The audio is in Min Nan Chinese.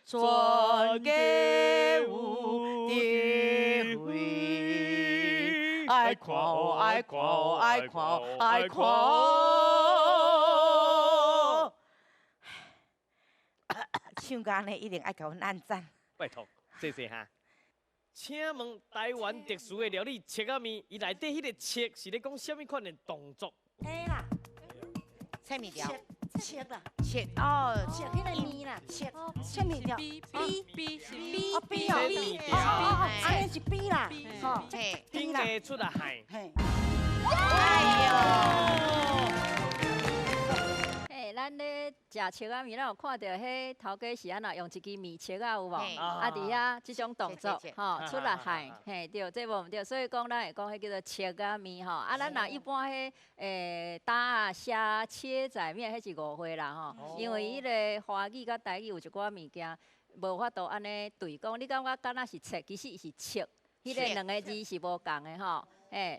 全家有智慧。愛看哦，愛看哦，愛看哦，愛看哦。唱歌呢，一定愛共阮按讚。拜託，謝謝哈。請問台灣特殊的料理切仔麵，伊內底彼个切是咧講啥物款的動作？嘿啦，切麵條，切啦，切哦，切彼个麵啦，切切麵條。 B B B 是 B。 哦 B 哦，切麵哦哦，條。按呢是 B 啦，吼，嘿，頂個出來汗。嘿，哎喲，嘿，咱咧食切仔麵，咱有看著彼頭家是按怎用一支麵切仔有無？嘿。啊，佇遐這種動作切切，吼，出來汗，嘿，對，這無毋對，所以講咱會講彼叫做切仔麵吼。啊，咱若一般彼打仔蝦切仔麵，彼是誤會啦吼，因為彼个華語佮台語有一寡物件無法度按呢對講，你感覺敢若是切，其實伊是切，彼个兩个字是無仝的吼，嘿。